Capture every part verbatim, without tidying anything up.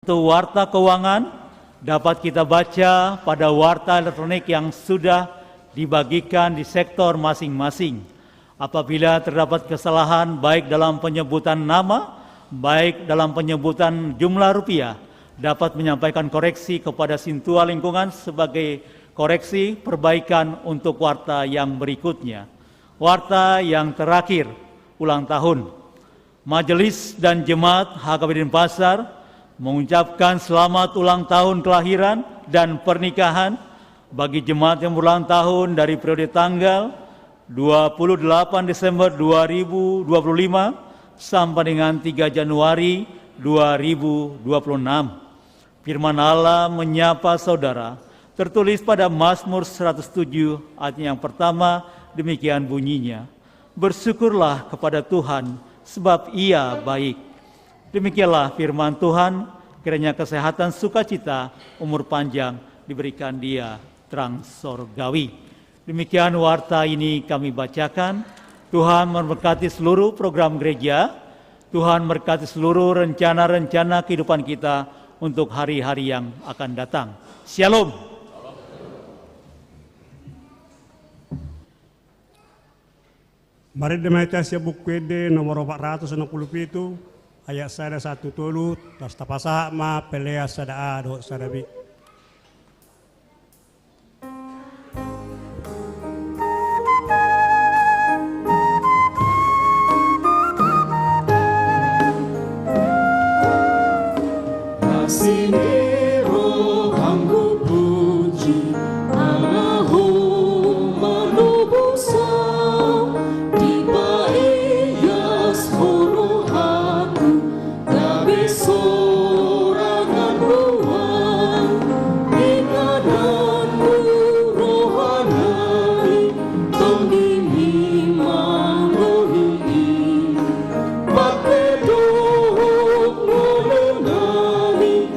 Untuk warta keuangan dapat kita baca pada warta elektronik yang sudah dibagikan di sektor masing-masing. Apabila terdapat kesalahan baik dalam penyebutan nama, baik dalam penyebutan jumlah rupiah, dapat menyampaikan koreksi kepada Sintua Lingkungan sebagai koreksi perbaikan untuk warta yang berikutnya. Warta yang terakhir, ulang tahun. Majelis dan Jemaat H K B Denpasar mengucapkan selamat ulang tahun kelahiran dan pernikahan bagi jemaat yang berulang tahun dari periode tanggal dua puluh delapan Desember dua ribu dua puluh lima sampai dengan tiga Januari dua ribu dua puluh enam. Firman Allah menyapa saudara, tertulis pada Mazmur seratus tujuh ayat yang pertama, demikian bunyinya, "Bersyukurlah kepada Tuhan, sebab Ia baik." Demikianlah firman Tuhan, kiranya kesehatan, sukacita, umur panjang diberikan dia terang sorgawi. Demikian warta ini kami bacakan. Tuhan memberkati seluruh program gereja. Tuhan memberkati seluruh rencana-rencana kehidupan kita untuk hari-hari yang akan datang. Shalom. Marende ma hita sian Buku Ende nomor opat ratus onom pulu pitu, ayat sada sahat tu tolu, laos tapasahat ma pelean sada A dohot sada B. Asi ni rohangku puji, ala Ho manobusa, dipaias Ho rohangku, gabe sorangan nuan, di tanganmu roha nami, tondimi manggohi i, pake dohot ngolu nami,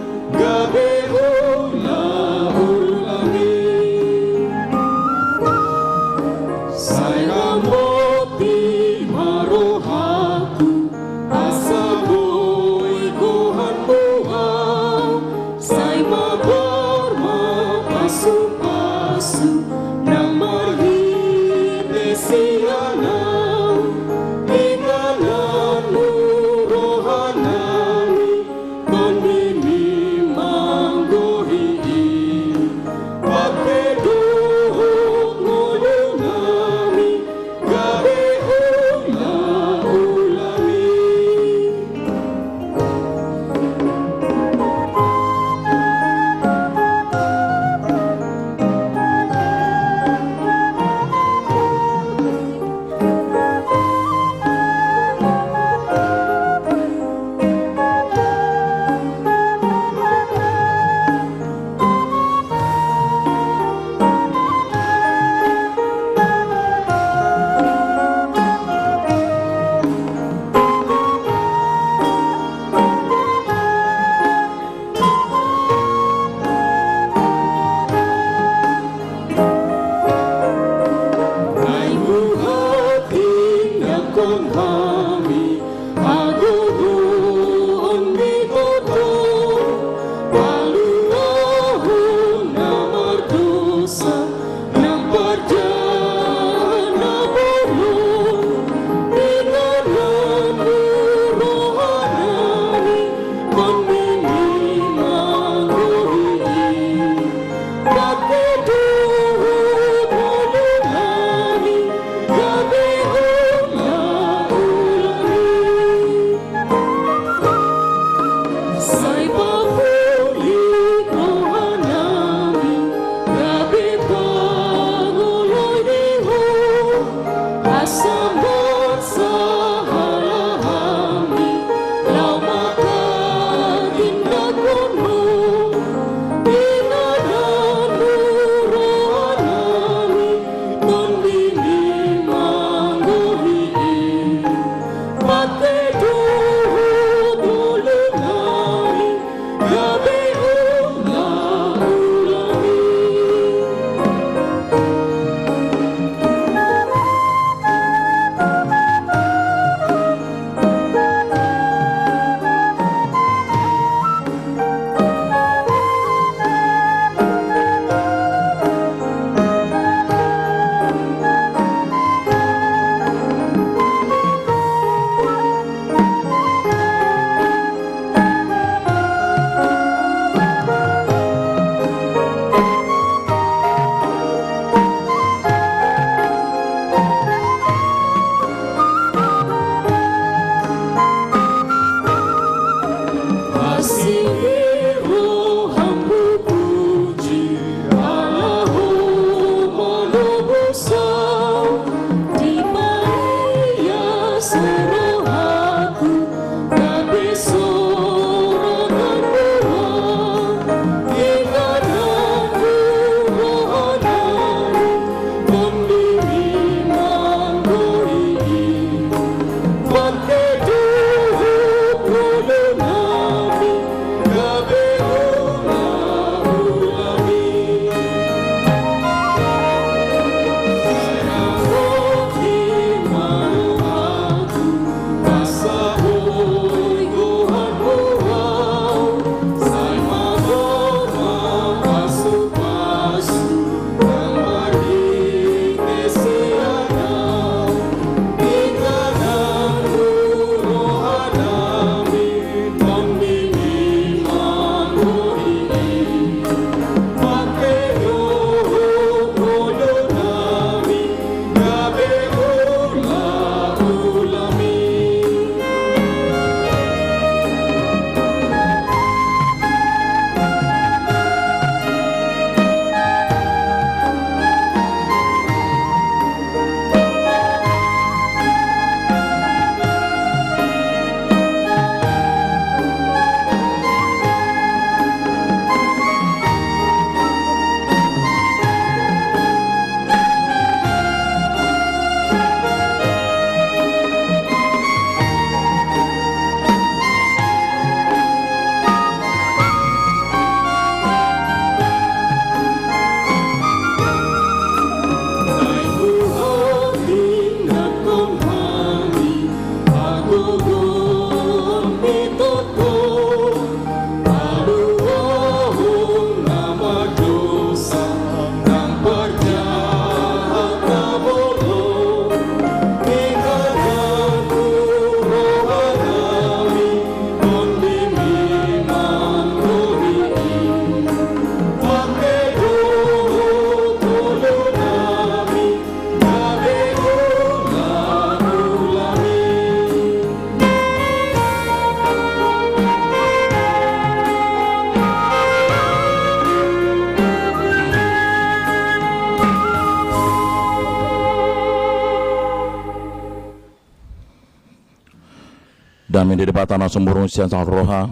Dame ni Debata na sumurung sian saluhut roha,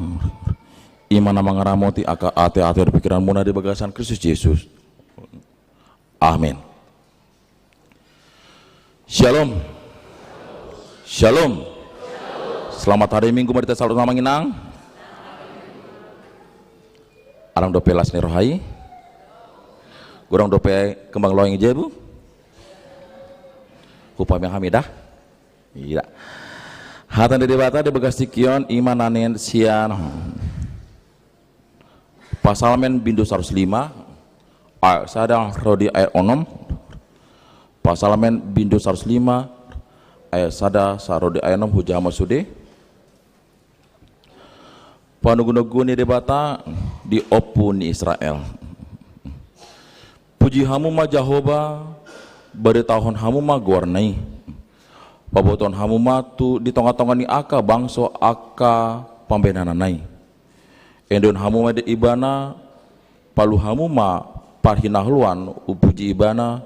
i ma na mangaramoti angka ateate dohot pingkiranmuna di bagasan Kristus Jesus. Amen. Shalom. Shalom. Selamat hari Minggu ma di hita saluhutna amang inang. Adong dope las ni roha i? Godang dope kembang loeng i jabu? Hupaima hami da. Iya. Hata ni Debata di bagas tingki on i ma na nian sian Psalmen bindu saratus lima ayat sada ro di ayat onom. Psalmen bindu saratus lima ayat sada sahat ro di ayat onom, hujaha ma sude. Panogunogu ni Debata di ompu ni Israel. Puji hamu ma Jahowa, baritahon hamu ma goarna i. Pabotohon hamu ma tu di tongatonga ni angka bangso angka pambahenanna i. Endehon hamu ma ibana, palu hamu ma parhinaholoan, umpuji ibana,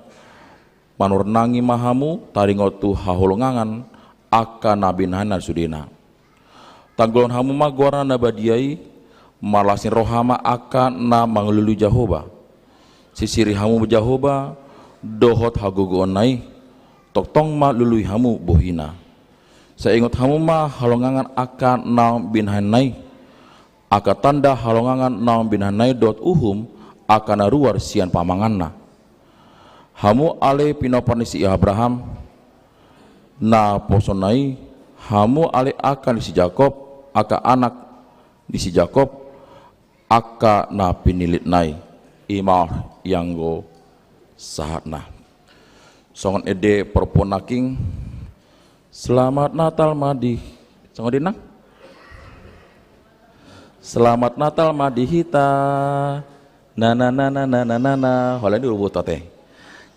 manurnangi ma hamu taringot tu haholongangan angka na binahenna sudena. Tanggolhon hamu ma goarna na badia i, marlas ni roha ma angka na mangalului Jahowa. Sisiri hamu Jahowa dohot hagogoonna i, tongtong ma lului hamu bohina. Sai ingot hamu ma halongangan angka naung binahenna i, angka tanda halongangan naung binahenna i dohot uhum angka na ruar sian pamanganna. Hamu ale pinompar ni si Abraham, naposona i, hamu ale angka ni si Jakob, angka anak ni si Jakob, angka na pinillitna i. I ma ianggo sahatna. Songon ende porpun nangkin, Selamat Natal ma di, songon ende nang? Selamat Natal ma di hita. Na na na na na na na na. Holan i urubu tote.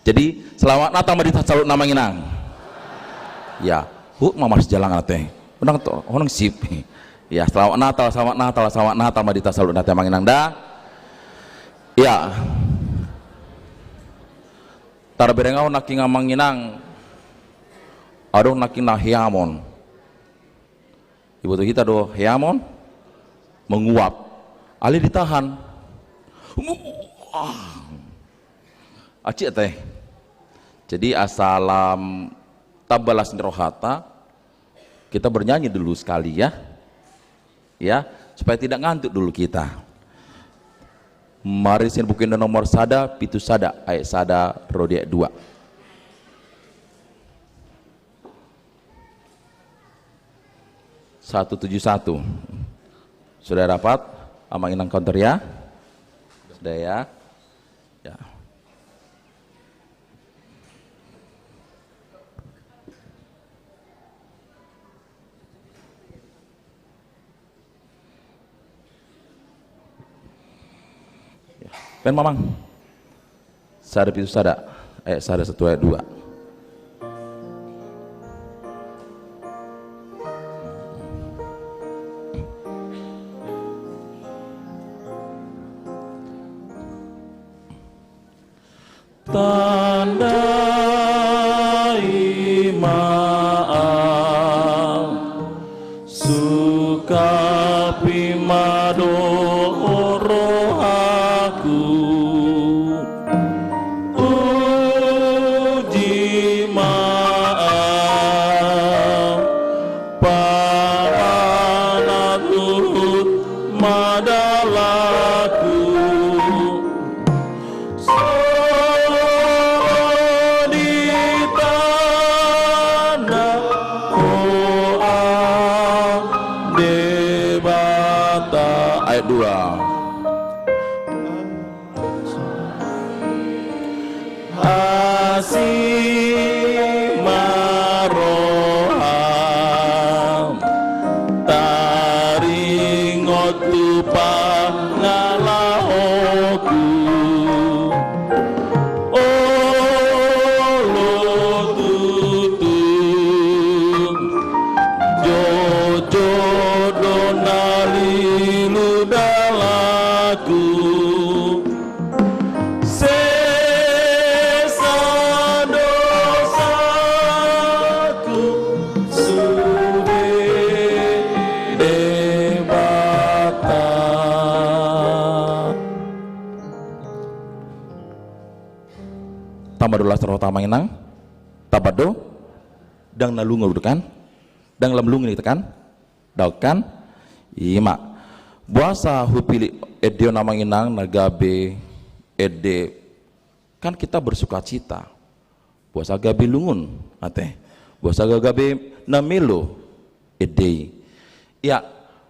Jadi selamat Natal ma di hita saluhutna amang inang. Ya, huhut ma marsijalangan ate. Unang to, unang sip. Ya, selamat Natal, selamat Natal, selamat Natal ma di hita saluhutna ate amang inang da. Ya. Tarbereng ahu nangkin amang inang. Adong nangkin na heamon. Iboto hita do heamon? Menguap. Alai ditahan. Aci ate. Jadi asa lam tamba las ni rohanta, kita bernyanyi dulu sekali ya. Ya, supaya tidak ngantuk dulu kita. Marisi ni buku ende nomor sada pitu sada, ayat sada ro di ayat dua. Satu tujuh satu. Sudah dapat, Amang Inang Konter ya? Sudah ya? Ya. Baen ma, Amang. Sada pitu sada, ayat sada satu, ayat dua. Tandai ma au, sungkapi ma do rohaku. Uji ma au, paranat huhut ma dalanku. So ditanda Ho au Debata. Ayat dua. Asi ma roham, taringot tu pangalahoku. Olo tutu, jotjot do na lilu dalanku. Sesa dosaku sude Debata. Tamba do las rohanta, Amang Inang. Tamba do. Ndang na lungun do kan? Ndang lam lungun do kan? Dao kan? Ima. Boasa hupillit ende on, Amang Inang, na gabe ende, kan kita bersukacita. Boasa gabe lungun ate? Boasa gabe na melo ende i? Ya,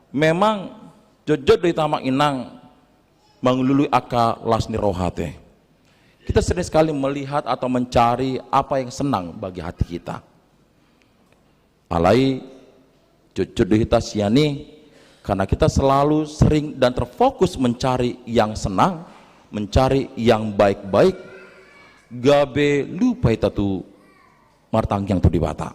memang jotjot do hita, Amang Inang, mangalului angka las ni roha ate. Kita sering sekali melihat atau mencari apa yang senang bagi hati kita. Alai jotjot do hita sian i, karena kita selalu sering dan terfokus mencari yang senang, mencari yang baik-baik, gabe lupa hita tu martangiang tu Debata.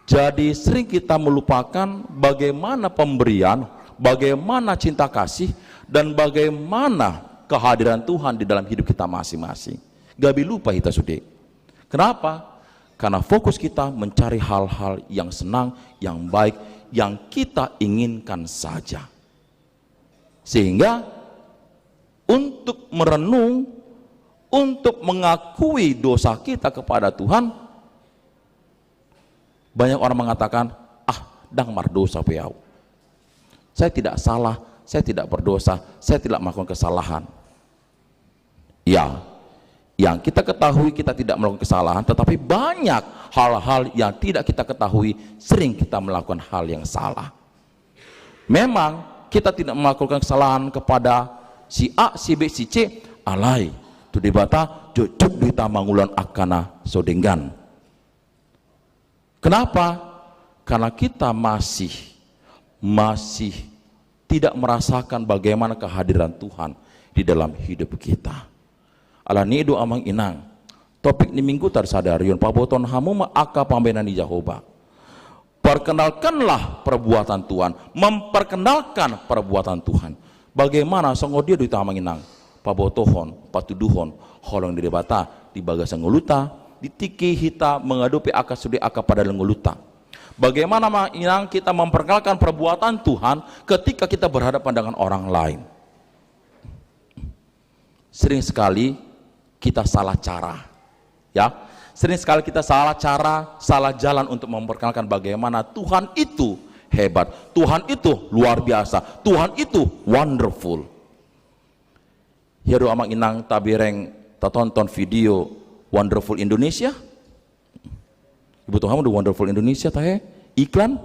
Jadi sering kita melupakan bagaimana pemberian, bagaimana cinta kasih, dan bagaimana kehadiran Tuhan di dalam hidup kita masing-masing. Gabe lupa hita sude. Kenapa? Karena fokus kita mencari hal-hal yang senang, yang baik, yang kita inginkan saja. Sehingga untuk merenung, untuk mengakui dosa kita kepada Tuhan, banyak orang mengatakan, "Ah, ndang mardosa pe au. Saya tidak salah, saya tidak berdosa, saya tidak melakukan kesalahan." Ya, yang kita ketahui kita tidak melakukan kesalahan, tetapi banyak hal-hal yang tidak kita ketahui, sering kita melakukan hal yang salah. Memang kita tidak melakukan kesalahan kepada si A, si B, si C, alai tu Debata jotjot do hita mangulahon angka na so denggan. Kenapa? Karena kita masih, masih tidak merasakan bagaimana kehadiran Tuhan di dalam hidup kita. Alani i do, Amang Inang, topik ni Mingguta sadari on, pabotohon hamu ma angka pambahenan ni Jahowa. Perkenalkanlah perbuatan Tuhan, memperkenalkan perbuatan Tuhan. Bagaimana, songon dia do hita, Amang Inang, pabotohon, patuduhon holong ni Debata di bagasan ngolunta, di tingki hita mangadopi angka sude angka pardalan ngolunta. Bagaimana, Amang Inang, kita memperkenalkan perbuatan Tuhan ketika kita berhadapan dengan orang lain? Sering sekali kita salah cara. Ya, sering sekali kita salah cara, salah jalan untuk memperkenalkan bagaimana Tuhan itu hebat, Tuhan itu luar biasa, Tuhan itu wonderful. Ia do amang inang tabereng tatonton video Wonderful Indonesia? Iboto hamu do Wonderful Indonesia tahe? Iklan?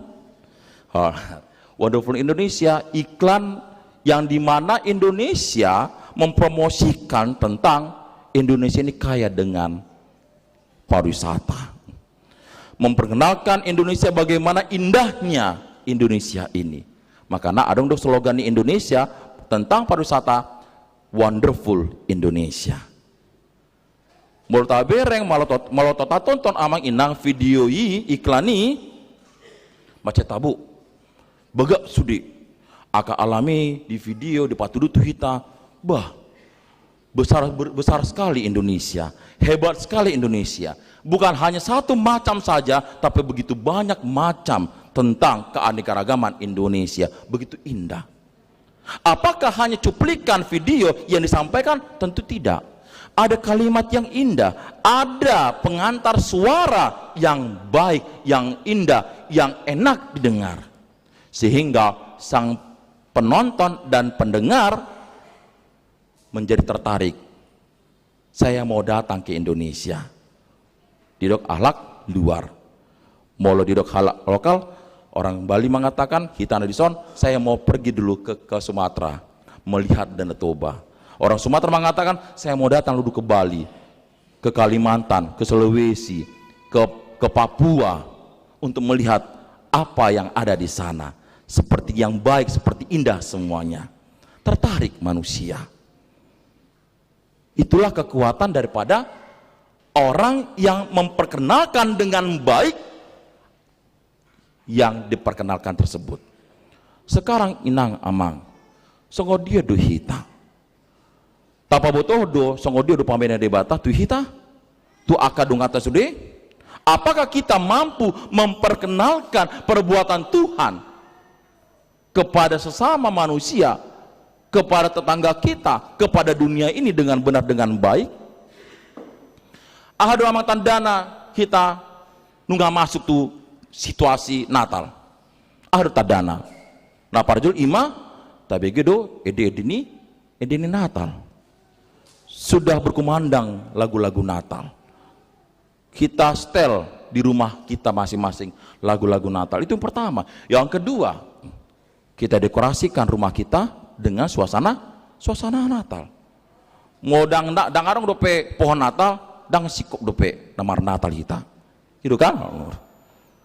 Ah, Wonderful Indonesia, iklan yang dimana Indonesia mempromosikan tentang Indonesia ini kaya dengan pariwisata. Memperkenalkan Indonesia, bagaimana indahnya Indonesia ini. Makana adong do slogan ni Indonesia tentang pariwisata, Wonderful Indonesia. Molo tabereng, molo tot-, molo tatonton amang inang video i, iklan i, mansai tabo. Bagak sude angka alam i di video, dipatudu tu hita. Bah, besar, ber-, besar sekali Indonesia, hebat sekali Indonesia. Bukan hanya satu macam saja, tapi begitu banyak macam tentang keanekaragaman Indonesia. Begitu indah. Apakah hanya cuplikan video yang disampaikan? Tentu tidak. Ada kalimat yang indah, ada pengantar suara yang baik, yang indah, yang enak didengar. Sehingga sang penonton dan pendengar menjadi tertarik. Saya mau datang ke Indonesia. Didok halak luar. Molo didok halak lokal, orang Bali mengatakan, hita na dison, saya mau pergi dulu ke, ke Sumatera, melihat Danau Toba. Orang Sumatera mengatakan, saya mau datang dulu ke Bali, ke Kalimantan, ke Sulawesi, ke, ke Papua, untuk melihat apa yang ada di sana. Seperti yang baik, seperti indah semuanya. Tertarik manusia. Itulah kekuatan daripada orang yang memperkenalkan dengan baik yang diperkenalkan tersebut. Sekarang inang amang, songon dia do hita? Tapabotohon do songon dia do pambahenan Debata tu hita, tu angka donganta sude? Apakah kita mampu memperkenalkan perbuatan Tuhan kepada sesama manusia, kepada tetangga kita, kepada dunia ini dengan benar, dengan baik? Aha do amang tandana hita nunga masuk tu situasi Natal? Aha do tandana? Na parjolo ima, tabege do ende-ende ni, ende ni Natal. Sudah berkumandang lagu-lagu Natal. Kita setel di rumah kita masing-masing lagu-lagu Natal. Itu yang pertama. Yang kedua, kita dekorasikan rumah kita dengan suasana, suasana Natal. Molo ndang, ndang adong dope pohon Natal, ndang singkop dope na marnatal hita. I do kan?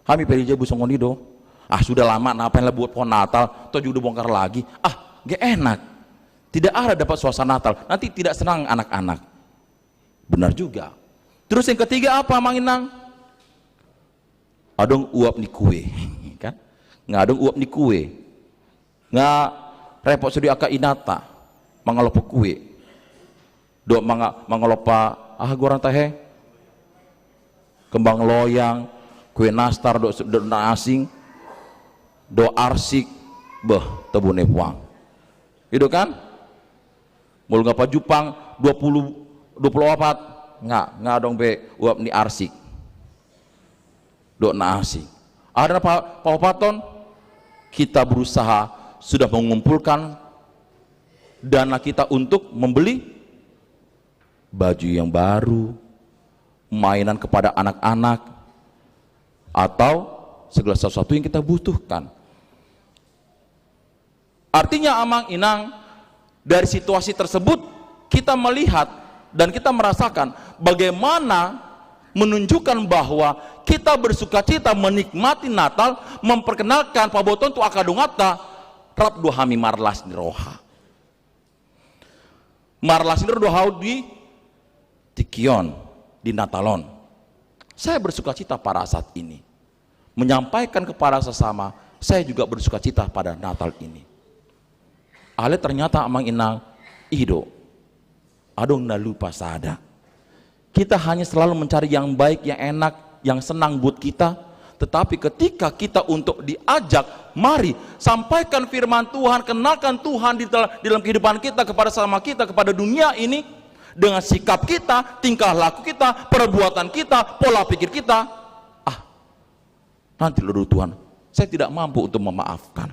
Hami pe di jabu songon i do. Ah, sudah lama, ngapain lah buat pohon Natal, toh juga udah bongkar lagi. Ah, gak enak. Tidak ada dapat suasana Natal. Nanti tidak senang anak-anak. Benar juga. Terus yang ketiga apa, amang inang? Adong uap ni kue. Kan? Nga adong uap ni kue. Nga repot sude angka inanta mangalophon kue. Dohot manga-, mangalophon, aha goarna tahe? Kembang loyang, kue nastar, dohot, dohot na asing, dohot arsik. Beh, tabo na i puang. I do kan? Molo nga pajumpang dua puluh, dua puluh opat, nga, nga adong be uap ni arsik dohot na asing. Aha do na pa-, paopathon? Kita berusaha sudah mengumpulkan dana kita untuk membeli baju yang baru, mainan kepada anak-anak, atau segala sesuatu yang kita butuhkan. Artinya, amang inang, dari situasi tersebut kita melihat dan kita merasakan bagaimana menunjukkan bahwa kita bersukacita menikmati Natal, memperkenalkan pabotohon tu angka donganta, rap do hami marlas ni roha. Marlas ni roha do hau di tingki on, di Natal on. Saya bersukacita pada saat ini. Menyampaikan kepada sesama, saya juga bersukacita pada Natal ini. Alai ternyata, amang inang, i do, adong na lupa sada. Kita hanya selalu mencari yang baik, yang enak, yang senang buat kita. Tetapi ketika kita untuk diajak, mari sampaikan firman Tuhan, kenalkan Tuhan di dalam, di dalam kehidupan kita, kepada sesama kita, kepada dunia ini, dengan sikap kita, tingkah laku kita, perbuatan kita, pola pikir kita. Ah, nanti lo dulu Tuhan, saya tidak mampu untuk memaafkan.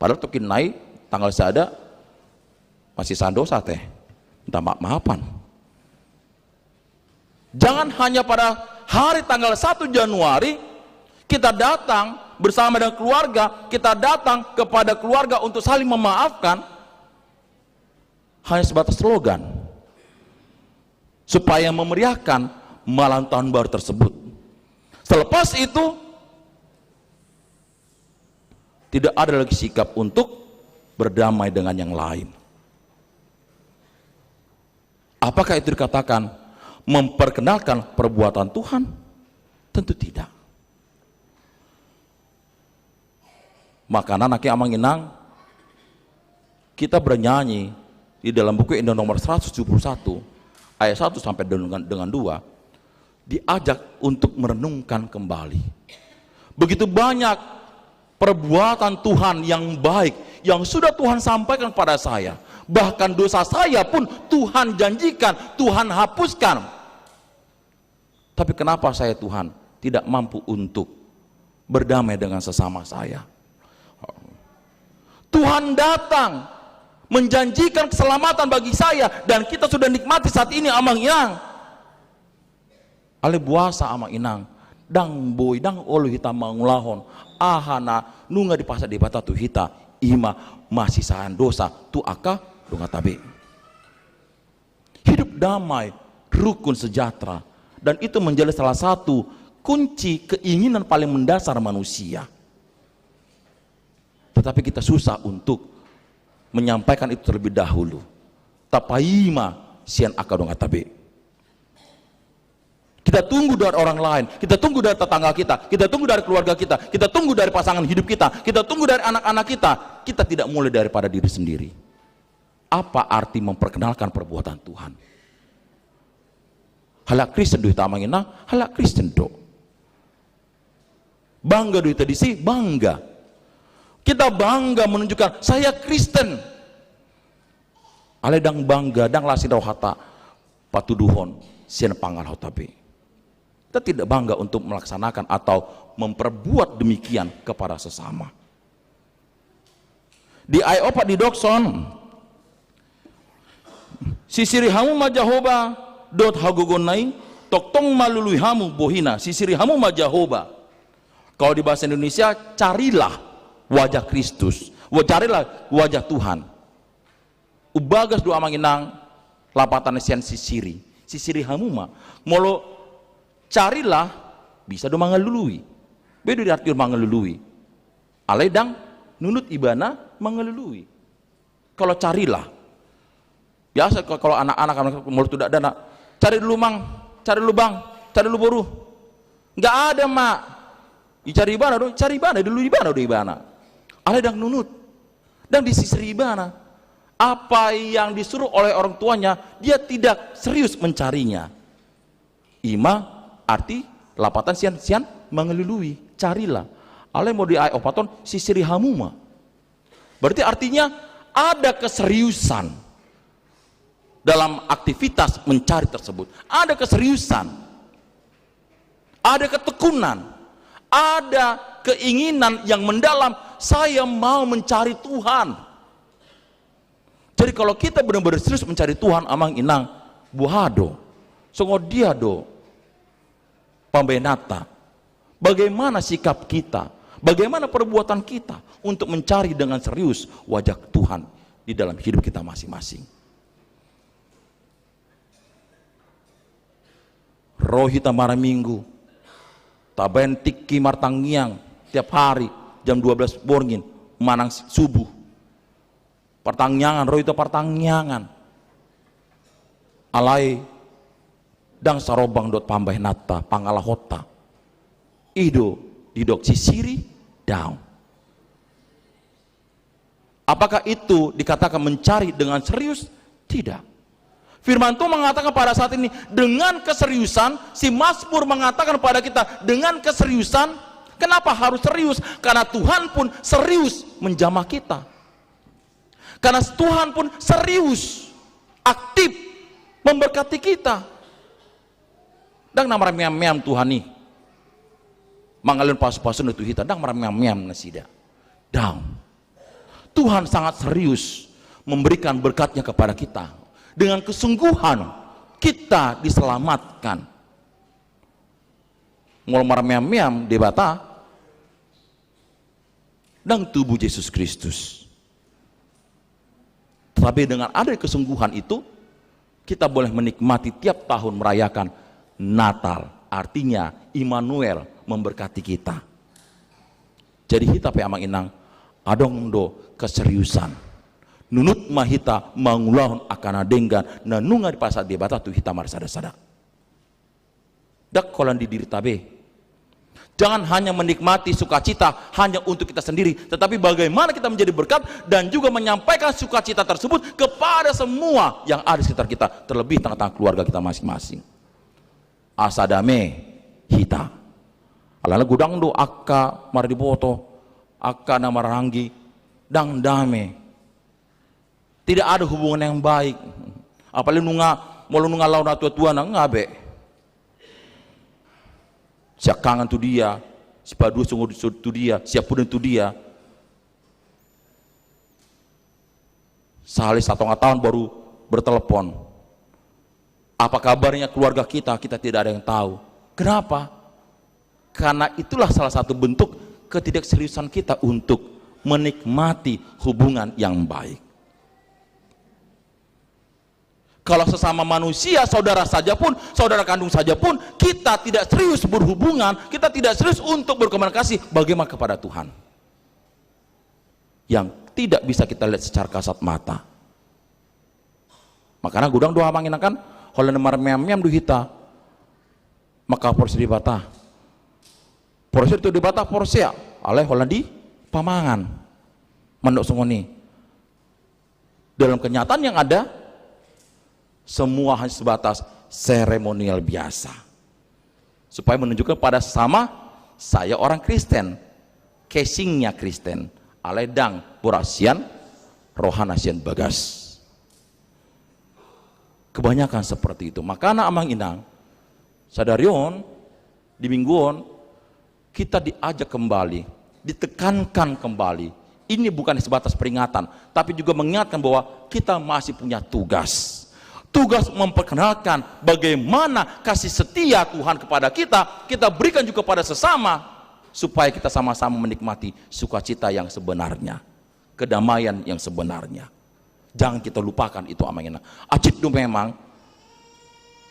Padahal tokin nai tanggal sada masih sandosa teh. Minta maaf-maafan. Jangan hanya pada hari tanggal satu Januari kita datang bersama dengan keluarga, kita datang kepada keluarga untuk saling memaafkan, hanya sebatas slogan supaya memeriahkan malam tahun baru tersebut. Selepas itu, tidak ada lagi sikap untuk berdamai dengan yang lain. Apakah itu dikatakan memperkenalkan perbuatan Tuhan? Tentu tidak. Makana, nangkin, amang inang, kita bernyanyi di dalam buku Ende nomor seratus tujuh puluh satu, ayat satu sampai dengan, dengan dua, diajak untuk merenungkan kembali. Begitu banyak perbuatan Tuhan yang baik yang sudah Tuhan sampaikan kepada saya. Bahkan dosa saya pun Tuhan janjikan, Tuhan hapuskan. Tapi kenapa saya, Tuhan, tidak mampu untuk berdamai dengan sesama saya? Tuhan datang menjanjikan keselamatan bagi saya, dan kita sudah nikmati saat ini, amang inang. Alai boasa, amang inang, ndang boi, ndang olo hita mangulahon aha na nunga dipasahat Debata tu hita, i ma masisaean dosa tu angka donganta be. Hidup damai, rukun, sejahtera. Dan itu menjadi salah satu kunci keinginan paling mendasar manusia. Tetapi kita susah untuk menyampaikan itu terlebih dahulu. Tapaima sian angka donganta be. Kita tunggu dari orang lain, kita tunggu dari tetangga kita, kita tunggu dari keluarga kita, kita tunggu dari pasangan hidup kita, kita tunggu dari anak-anak kita. Kita tidak mulai daripada diri sendiri. Apa arti memperkenalkan perbuatan Tuhan? Halak Kristen do hita, amang inang, halak Kristen do. Bangga do hita disi, bangga. Kita bangga menunjukkan, "Saya Kristen." Alai ndang bangga, ndang lasing rohanta patuduhon sian pangalahonta be. Kita tidak bangga untuk melaksanakan atau memperbuat demikian kepada sesama. Di ayat opat didokhon, "Sisiri hamu ma Jahowa dohot hagogoonna i, tongtong ma lului hamu bohina, sisiri hamu ma Jahowa." Kalau di bahasa Indonesia, carilah wajah Kristus, wa-, carilah wajah Tuhan. Umbagas do, amang inang, lapatan sian sisiri. Sisiri hamu ma. Molo carilah, bisa do mangalului. Boi do diartihon mangalului. Alai ndang nunut ibana mangalului. Kalau carilah. Biasa kalau, kalau anak-anak, anak molo tu dakdanak, "Cari dulu, Mang, cari dulu, Bang, cari dulu, Boru." Nggak ada, Mak. Dicari ibana do, cari ibana, dilului ibana do ibana. Alai ndang nunut. Ndang disisiri ibana. Apa yang disuruh oleh orang tuanya, dia tidak serius mencarinya. I ma arti lapatan sian, sian mangalului, carilah. Alai molo di ayat opat on, sisiri hamu ma. Berarti artinya ada keseriusan dalam aktivitas mencari tersebut. Ada keseriusan. Ada ketekunan. Ada keinginan yang mendalam, "Saya mau mencari Tuhan." Jadi kalau kita benar-benar serius mencari Tuhan, amang inang, boha do? Songon dia do pambahenanta? Bagaimana sikap kita? Bagaimana perbuatan kita untuk mencari dengan serius wajah Tuhan di dalam hidup kita masing-masing? Ro hita maraminggu, tabaen tingki martangiang tiap hari jam dua belas borngin manang subuh. Partangiangan, ro hita partangiangan. Alai ndang sarombang dohot pambahenanta, pangalahonta. I do didok sisiri? Daong. Apakah itu dikatakan mencari dengan serius? Tidak. Firman Tuhan mengatakan pada saat ini, dengan keseriusan, si Mazmur mengatakan pada kita, dengan keseriusan. Kenapa harus serius? Karena Tuhan pun serius menjamah kita. Karena Tuhan pun serius, aktif memberkati kita. Ndang na marmeam-meam Tuhan i mangalehon pasu-pasuna tu hita, ndang marmeam-meam nasida. Daong. Tuhan sangat serius memberikan berkat-Nya kepada kita. Dengan kesungguhan kita diselamatkan. Molo marmeam-meam Debata, ndang tubu Jesus Kristus. Tapi dengan ada kesungguhan itu, kita boleh menikmati tiap tahun merayakan Natal. Artinya, Immanuel memberkati kita. Jadi hita pe amang inang, adong do keseriusan. Nunut ma hita mangulahon angka na denggan na nunga dipasahat Debata tu hita marsada-sada. Ndang holan di dirita be. Jangan hanya menikmati sukacita hanya untuk kita sendiri, tetapi bagaimana kita menjadi berkat dan juga menyampaikan sukacita tersebut kepada semua yang ada di sekitar kita, terlebih tengah-tengah keluarga kita masing-masing. Asa dame hita. Alana godang do angka mardiboto, angka na marhahaanggi, ndang dame. Tidak ada hubungan yang baik. Apalagi nunga, molo nunga laho na tua-tua na nga be. Siangkangan tu dia, sipaduahon tu dia, siapuden tu dia. Sahali satonga taon baru bertelepon. Apa kabarnya keluarga kita? Kita tidak ada yang tahu. Kenapa? Karena itulah salah satu bentuk ketidakseriusan kita untuk menikmati hubungan yang baik. Kalau sesama manusia, saudara saja pun, saudara kandung saja pun, kita tidak serius berhubungan, kita tidak serius untuk berkomunikasi, bagaimana kepada Tuhan? Yang tidak bisa kita lihat secara kasat mata. Makana godang do amang inang kan, holan marmeam-meam do hita. Maka porsea Debata. Porsea tu Debata porsea, alai holan dipamangan. Mandok songon i. Dalam kenyataan yang ada, semua hanya sebatas seremonial biasa. Supaya menunjukkan pada sesama, saya orang Kristen. Casingnya Kristen. Alai ndang borat sian rohana sian bagas. Kebanyakan seperti itu. Makana amang inang, sadari on, di minggu on, kita diajak kembali, ditekankan kembali. Ini bukan sebatas peringatan, tapi juga mengingatkan bahwa kita masih punya tugas. Tugas memperkenalkan bagaimana kasih setia Tuhan kepada kita, kita berikan juga kepada sesama, supaya kita sama-sama menikmati sukacita yang sebenarnya, kedamaian yang sebenarnya. Jangan kita lupakan itu amang inang. Acit do memang,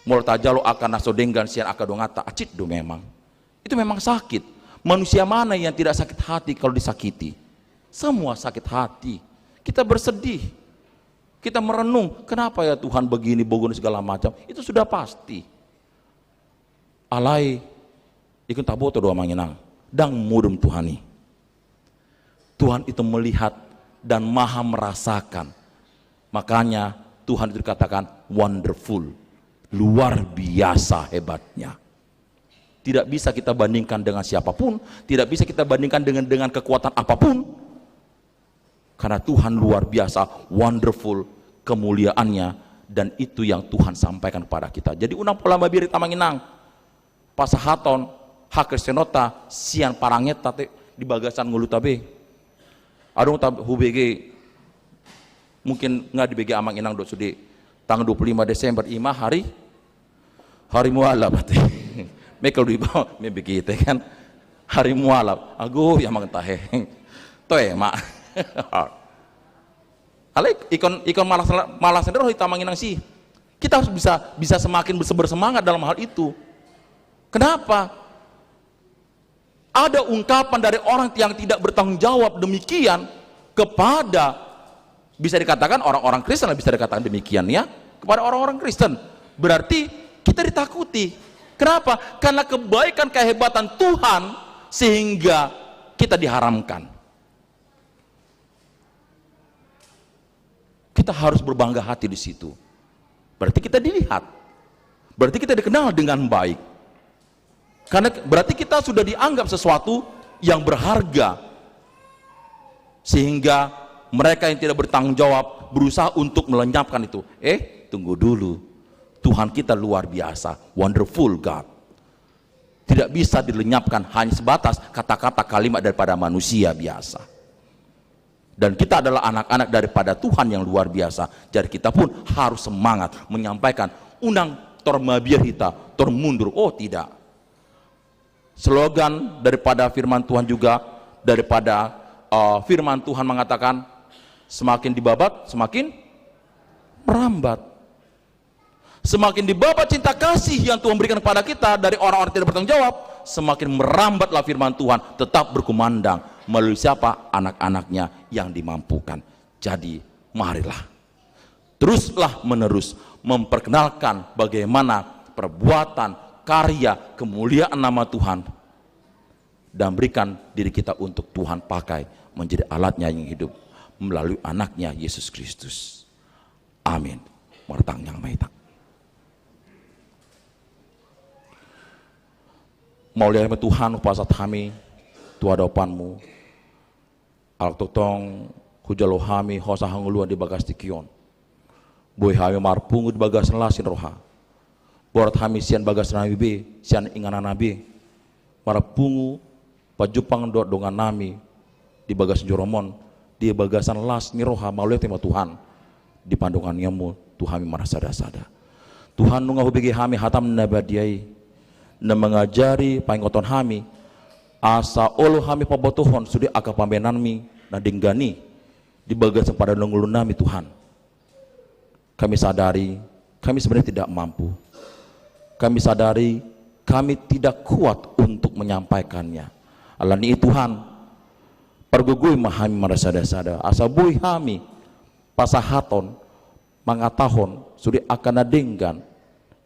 molo tajalo angka na so denggan sian angka donganta, acit do memang. Itu memang sakit. Manusia mana yang tidak sakit hati kalau disakiti? Semua sakit hati. Kita bersedih. Kita merenung, kenapa ya Tuhan begini, begini segala macam. Itu sudah pasti. Alai, ingkon taboto do amang inang, ndang modom Tuhan i. Tuhan itu melihat dan maha merasakan. Makanya Tuhan itu dikatakan wonderful, luar biasa hebatnya. Tidak bisa kita bandingkan dengan siapapun, tidak bisa kita bandingkan dengan, dengan kekuatan apapun. Karena Tuhan luar biasa, wonderful kemuliaannya, dan itu yang Tuhan sampaikan kepada kita. Jadi unang pola mabirit amang inang pasahaton hakristenonta sian parangenta te di bagasan ngolunta be. Adong ta hubege, mungkin nga dibege amang inang do sude, tanggal dua puluh lima Desember ima hari, hari mualaf ate. Mekel do iba membege ate kan. Hari mualaf. Ago ya amang tahe. Toe ma. Alai ingkon, ingkon malas, malas ni roha hita amang inang si. Kita harus bisa, bisa semakin berse-, bersemangat dalam hal itu. Kenapa? Ada ungkapan dari orang yang tidak bertanggung jawab demikian kepada, bisa dikatakan orang-orang Kristen, bisa dikatakan demikian ya, kepada orang-orang Kristen. Berarti kita ditakuti. Kenapa? Karena kebaikan kehebatan Tuhan sehingga kita diharamkan. Kita harus berbangga hati di situ. Berarti kita dilihat. Berarti kita dikenal dengan baik. Karena berarti kita sudah dianggap sesuatu yang berharga. Sehingga mereka yang tidak bertanggung jawab berusaha untuk melenyapkan itu. Eh, tunggu dulu. Tuhan kita luar biasa, wonderful God. Tidak bisa dilenyapkan hanya sebatas kata-kata kalimat daripada manusia biasa. Dan kita adalah anak-anak daripada Tuhan yang luar biasa. Jadi kita pun harus semangat menyampaikan, unang tor mabiar hita, tor mundur. Oh, tidak. Slogan daripada firman Tuhan juga, daripada, eh, firman Tuhan mengatakan, semakin dibabat, semakin merambat. Semakin dibabat cinta kasih yang Tuhan berikan kepada kita dari orang-orang tidak bertanggung jawab, semakin merambatlah firman Tuhan tetap berkumandang melalui siapa? Anak-anaknya yang dimampukan. Jadi, marilah teruslah menerus memperkenalkan bagaimana perbuatan, karya, kemuliaan nama Tuhan, dan berikan diri kita untuk Tuhan pakai menjadi alatnya yang hidup melalui anaknya Yesus Kristus. Amin. Martangiang ma hita. Mauliate ma Tuhan, hupasahat hami tu adopanmu. Ala tongtong hujalo hami hosa hangoluan di bagas tingki on. Boi hami marpungu di bagasan las ni roha. Borat hami sian bagas nami be, sian inganan nami be. Marpungu pajumpang dohot dongan nami di bagasan joro on, di bagasan las ni roha, mauliate ma Tuhan di pandonganionmu tu hami marsada-sada. Tuhan, nunga hubege hami hatam na badia i, na mangajari, paingothon hami, asa olo hami pabotohon sude angka pambahenanmi na denggan i di bagasan pardalanan ngolu nami, Tuhan. Kami sadari, kami sebenarnya tidak mampu. Kami sadari, kami tidak kuat untuk menyampaikannya. Alani i Tuhan, pargogoi ma hami marsada-sada, asa boi hami pasahathon, mangatahon sude angka na denggan,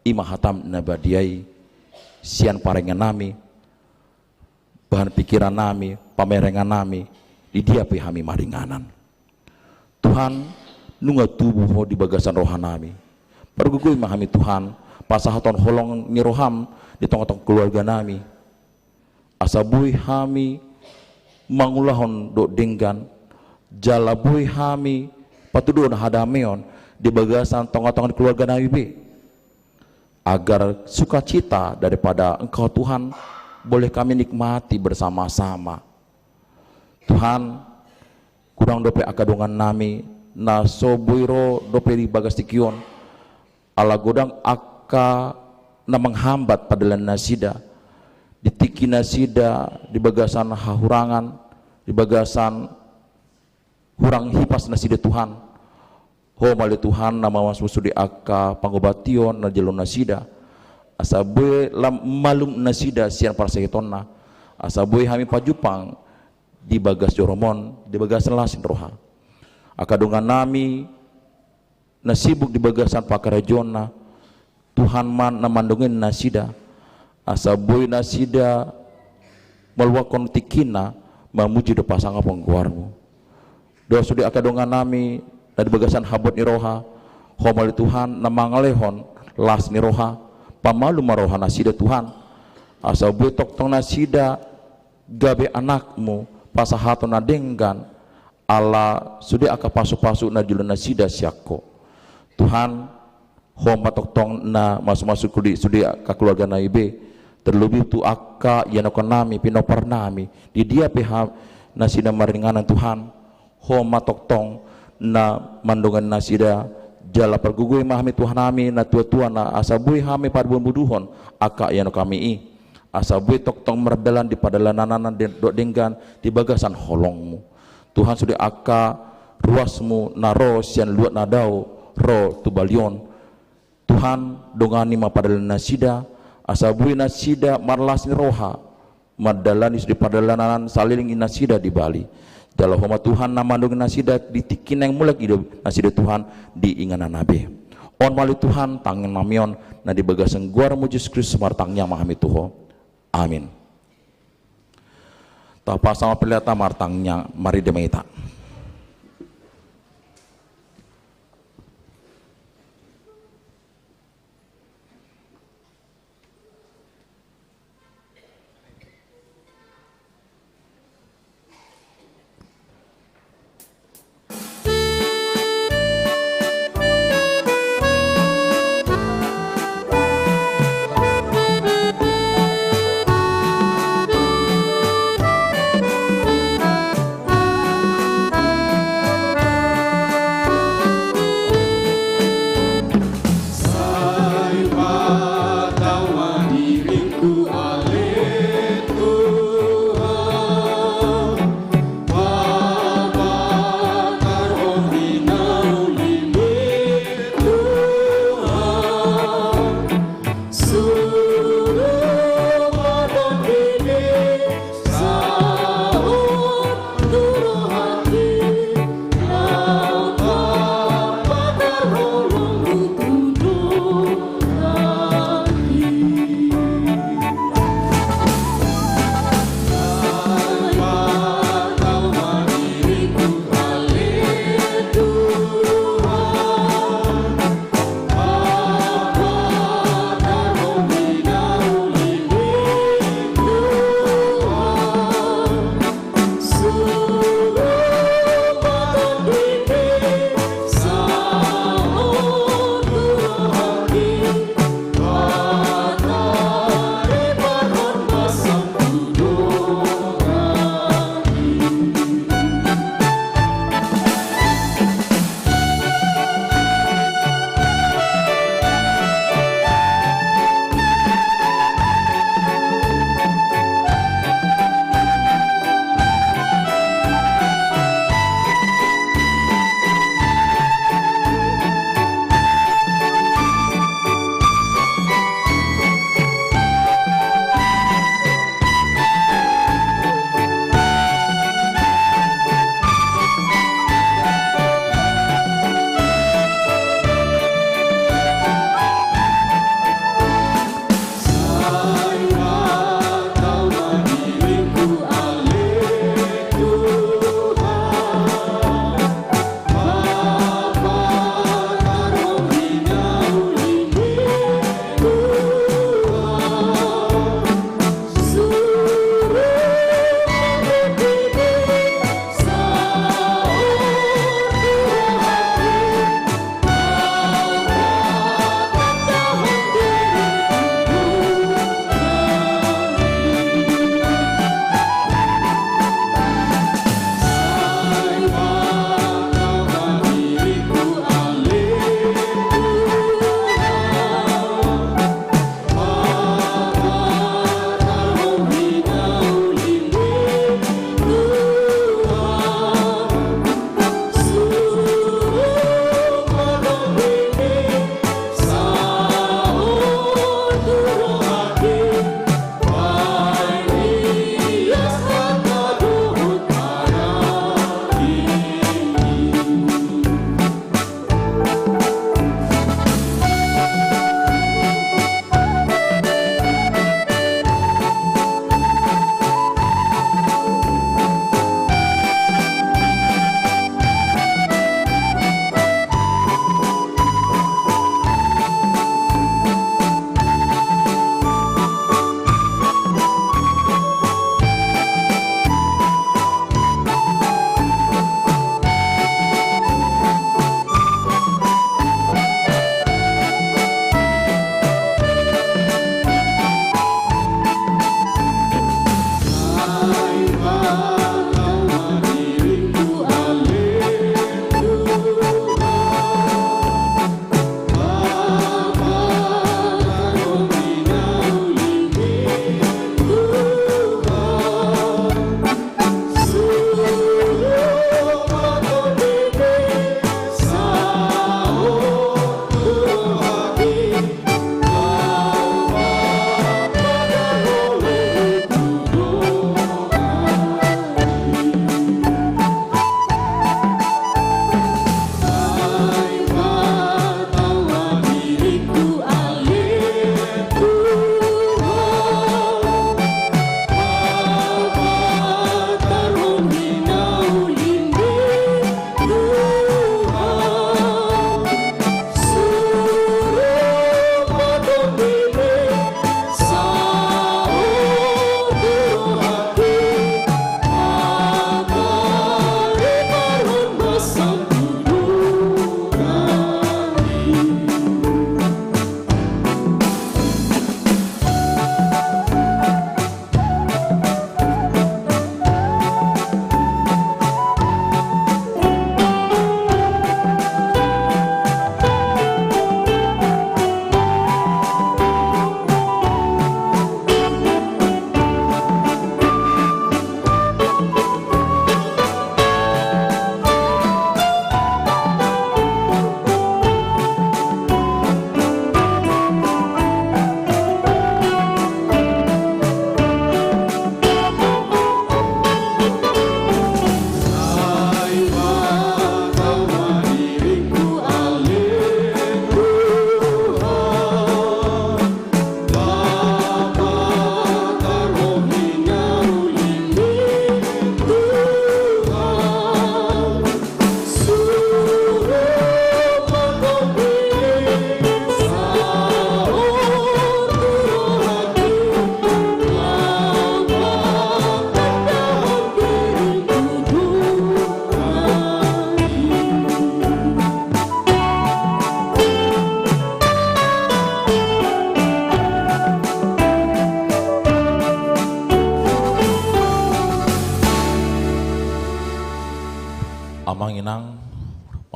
i ma hatam na badia i, sian parengan nami, bahan pikiran nami, pamerengan nami, di dia pe hami maringanan. Tuhan, nunga tubu Ho di bagasan roha nami. Pargogoi ma hami Tuhan, pasahathon holong ni roham di tonga-tonga keluarga nami. Asa boi hami mangulahon dohot denggan, jala boi hami patuduhon hadameon di bagasan tonga-tonga ni keluarga nami be. Agar sukacita daripada Engkau Tuhan boleh kami nikmati bersama-sama. Tuhan, godang dope angka dongan nami na so boi ro dope di bagas tingki on, ala godang angka na manghambat pardalanan nasida, di tingki nasida di bagasan hahurangan, di bagasan hurang hipas nasida Tuhan. Ho ma ale Tuhan na mamasmusu di angka pangobation na jalo nasida, asa boi lam-, malum nasida sian parsahiton na, asa boi hami pajumpang di bagas joro on, di bagas las ni roha. Angka dongan nami na sibuk di bagasan pangkarajoon na, Tuhan ma na mandongani nasida, asa boi nasida maluakkon tingkina mamuji dohot pasangaphon goarmu. Dohot sude angka dongan nami na di bagasan habot ni roha, Ho ma ale Tuhan na mangalehon las ni roha, pamalum ma roha nasida Tuhan, asa boi tongtong nasida gabe anakmu, pasahaton na denggan, ala sude angka pasu-pasu na jalo nasida sian Ho. Tuhan, Ho ma tongtong na masu-masu kuli sude angka keluarga nami be, terlebih tu angka ianakhon nami, pinompar nami, di dia pe ha-, nasida maringanan Tuhan, Ho ma tongtong na mandongani nasida, jala pargogoi ma hami Tuhan nami na tua-tua na asa boi hami parbuduhon angka ianakhon nami i. Asa boi tongtong mardalan di pardalanan na de-, dohot denggan di bagasan holongmu. Tuhan, sude angka ruasmu na ro sian luat na dao ro tu balion. Tuhan, dongani ma pardalanan nasida, asa boi nasida marlas ni roha, mandalani sude pardalanan saleleng i nasida di bali. Jala Ho ma Tuhan na mandongani nasida di tingki na mulak i nasida Tuhan di inganan nami be. On ma ale Tuhan, tangiang nami on, na di bagasan goarmu Jesus Kristus martangiang ma hami tu Ho. Amin. Tapasahat ma pelean ta martangiang, marende ma hita.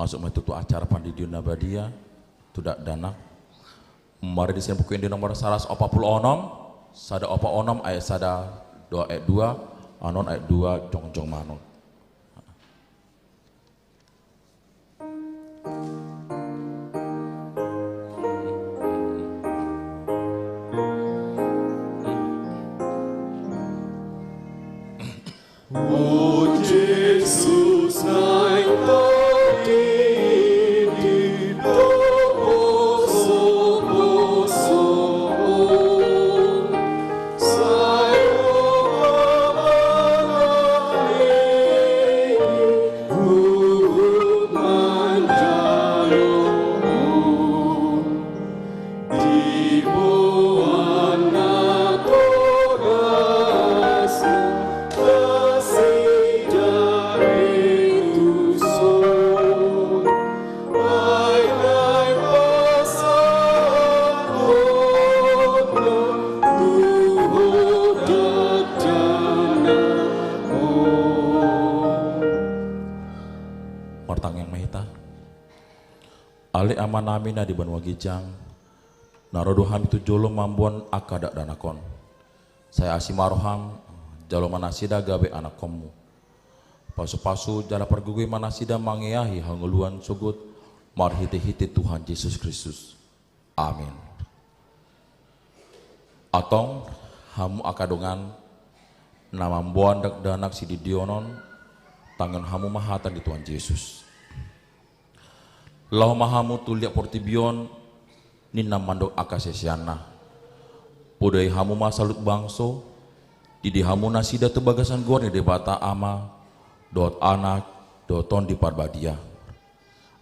Masuk ma hita tu acara pandidion na badia tu dakdanak. Marende sian Buku Ende nomor saratus opat pulu onom, sada opat onom ayat sada dohot ayat dua, annon ayat dua jongjong ma annon. O Jesus, naeng togihon do poso-poso on, sai Ho ma mangalehon huhut manjalo Ho. Diboan natoras nasida ritus on, ai naeng pasahathon na tu Ho dakdanak on. Martangiang ma hita. Ale Amanami na di banua ginjang, na ro do hami tu jolo mamboan angka dakdanak on. Sai asi ma roham, jalo ma nasida gabe anakkonmu. Pasu-pasu jala pargogoi ma nasida mangeahi hangoluan sogot marhite-hite Tuhan Jesus Kristus. Amin. Antong hamu angka dongan na mamboan dakdanak sidihon on, tangihon hamu ma hata ni Tuhan Jesus. Laho ma hamu tu liat portibi on, ninna mandok angka siseanna: Podai hamu ma saluhut bangso, didi hamu nasida tu bagasan goar ni Debata Ama, dohot Anak, dohot Tondi Parbadia.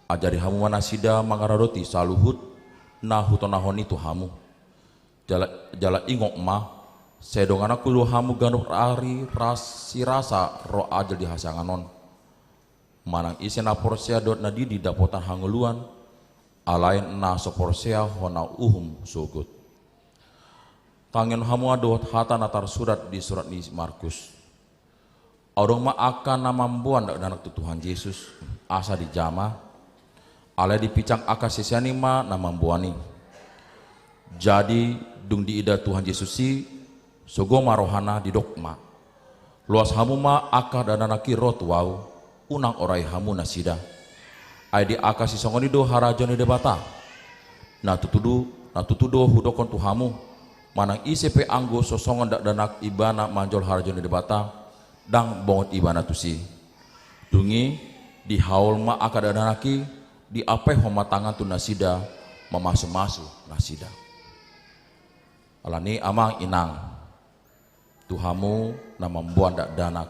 Ajari hamu ma nasida mangaradoti saluhut na hutonahon i tu hamu. Jala, jala ingot ma, sai dongananku do hamu ganup ari ras sirasa ro ajal di hasiangan on. Manang ise na porsea dohot na didi dapotan hangoluan, alai na so porsea hona uhum sogot. Tangihon hamu ma dohot hata na tarsurat di surat ni si Markus. Adong ma angka na mamboan dakdanak tu Tuhan Jesus, asa dijama, alai dipinsang angka sisean i ma na mamboan i. Jadi, dung diida Tuhan Jesus i, sogo ma rohana, didok ma: Loas hamu ma angka dakdanak i ro tu ahu, unang orai hamu nasida. Ai di angka sisongon i do harajaon ni Debata. Na tutu do, na tutu do hudokkon tu hamu, manang ise pe anggo so songon dakdanak ibana manjalo harajaon ni Debata, ndang bongot ibana tusi. Dung i, dihaol ma angka dakdanak i, diampaihon ma tangan tu nasida, mamasu-masu nasida. Alani i, amang inang, tu hamu na mamboan dakdanak,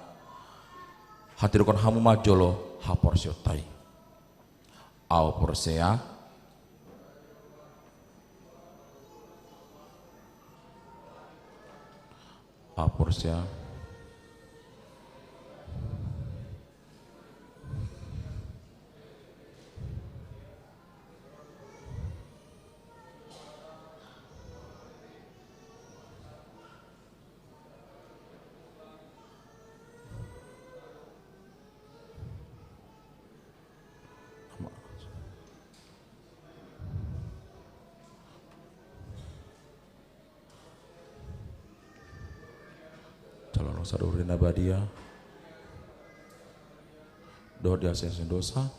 hatidokkon hamu ma jolo haporseaonta i. Ahu porsea. Ahu porsea. Jalo ma sadari na badia dohot diasesa dosa.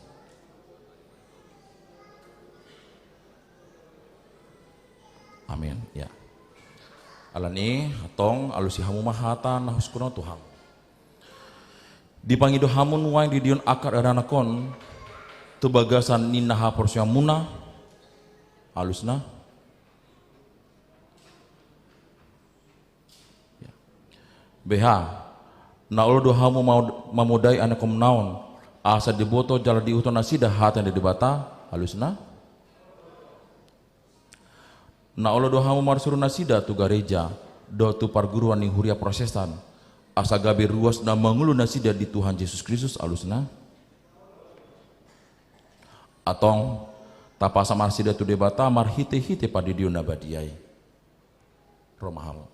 Amin. Ya. Alani i, antong alusi hamu ma hata na husikkonon tu hamu. Dipangido hamu nuaeng didihon angka dakdanak on tu bagasan ni na haporseaonmuna, alusna. Ya. Beha, na olo do hamu mau-, mamodai anakkonmuna on, asa diboto jala diihuthon nasida hata ni Debata, alusna. Na olo do hamu marsuru nasida tu gareja, dohot tu parguruan ni huria Protestan, asa gabe ruas na mangolu nasida di Tuhan Jesus Kristus, alusna. Antong, tapasahat ma nasida tu Debata marhite-hite pandidion na badia i. Ro ma hamu.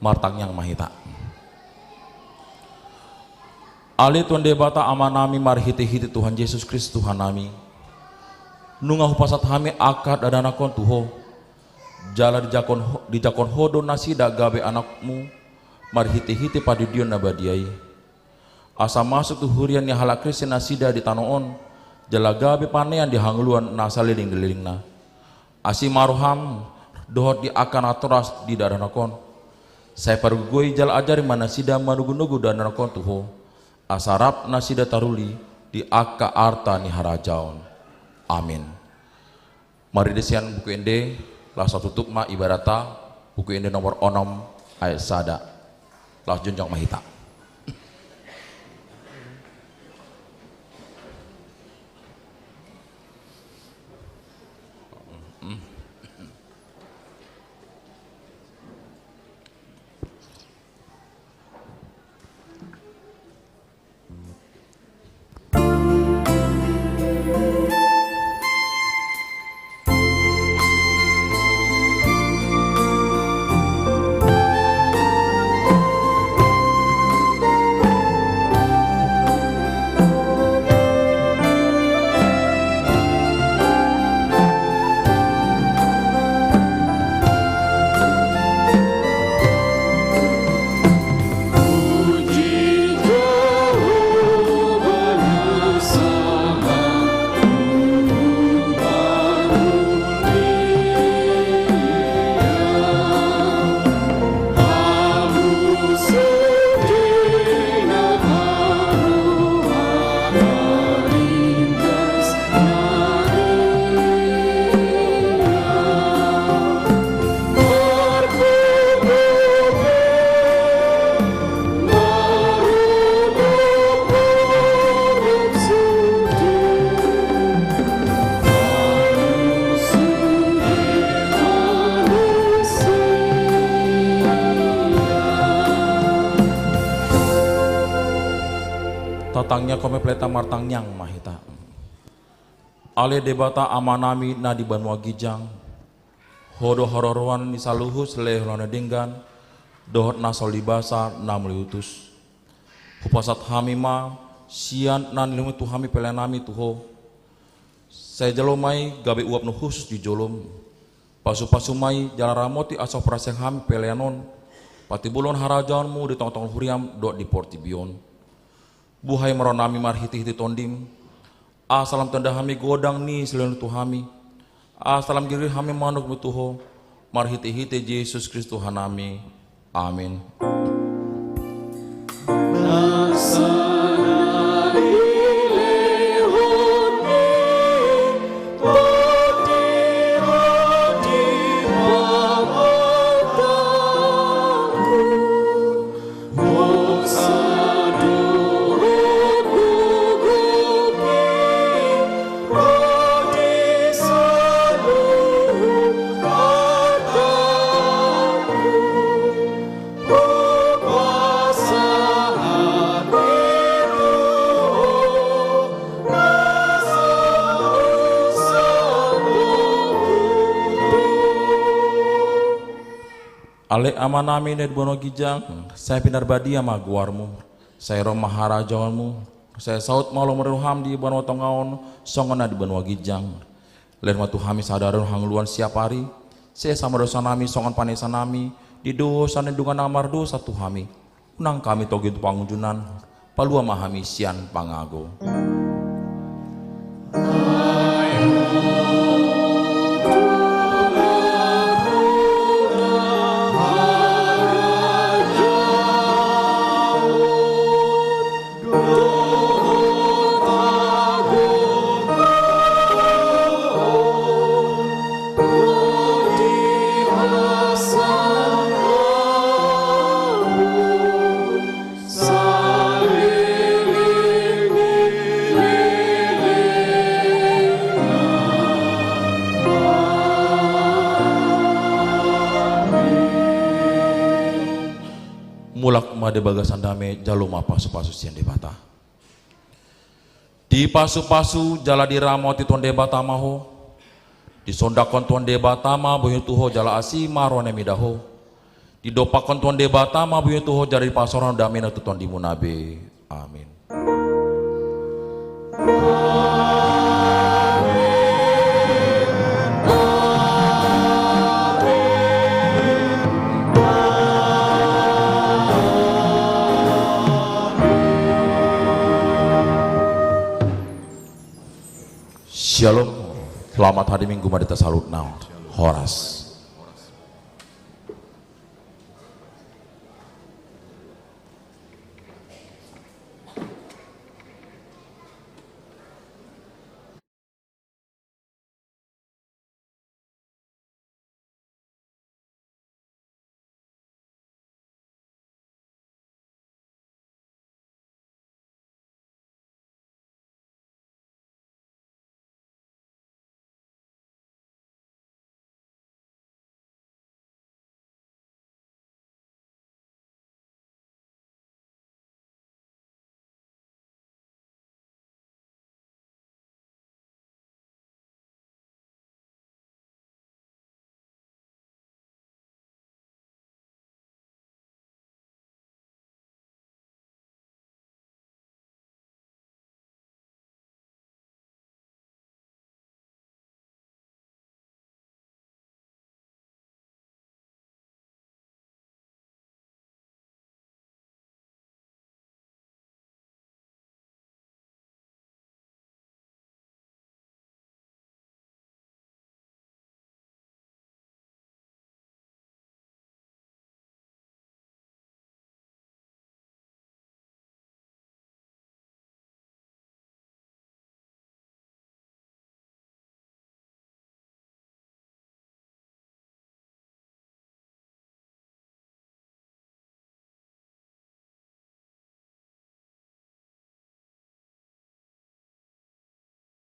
Martangiang ma hita. Ale Tuhan Debata Amanami, marhitehite Tuhan Jesus Kristus Tuhannami, nunga hupasahat hami angka dakdanak on tu Ho, jala dijangkon Ho, dijangkon Ho do nasida gabe anakMu, marhitehite pandidion na badia i. Asa masuk tu huria ni halak Kristen nasida di tano on, jala gabe panean di hangoluan na saleleng ni lelengna. Asi ma rohaM dohot di angka natoras di dakdanak on. Sai pargogoi jala ajari ma nasida manogunogu dakdanak on tu Ho, asa rap nasida taruli di angka arta ni harajaon. Amin. Marende sian Buku Ende, laos tatutup ma ibadatta, Buku Ende nomor onom ayat sada. Laos jongjong ma hita. Tatangiangkon ma hita, martangiang ma hita. Ale Debata Amanami na di banua ginjang, Ho do haroroan ni saluhut silehon na denggan dohot na so libasa na mauliutus. Hupasahat hami ma sian na nilehonMu tu hami peleannami tu Ho. Sai jalo ma i gabe uap na hushus di joloM. Pasupasu ma i jala ramoti asa huparasehon hami pelean on, patimbulhon harajaonMu di tongatonga ni huriaM dohot di portibi on. Buhai ma rohanami marhitehite TondiM, asa lam tanda hami godang ni silehonMu tu hami, asa lam girgir hami manogunogu tu Ho, marhitehite Jesus Kristus Tuhannami. Amin. Ale Amanami na di banua ginjang, sai pinarbadia ma goarMu, sai ro ma harajaonMu, sai saut ma lomo ni rohaM di banua tonga on, songon na di banua ginjang. Lehon ma tu hami sadari on hangoluan siapari, sesa ma dosanami songon panesanami di dosa ni dongan na mardosa tu hami. Unang hami togihon tu pangunjunan, palua ma hami sian pangago. Mulak ma di bagasan dame, jalo ma pasupasu sian Debata. Dipasupasu jala diramoti Tuhan Debata ma ho. Disondangkon Tuhan Debata ma bohi tu ho jala asi ma roha na mida ho. Didompakhon Tuhan Debata ma bui ni Tuhan, jala dipasaorhon damena tu tondimuna be. Amin. Syalom. Selamat hari Minggu ma di hita saluhutna. Horas.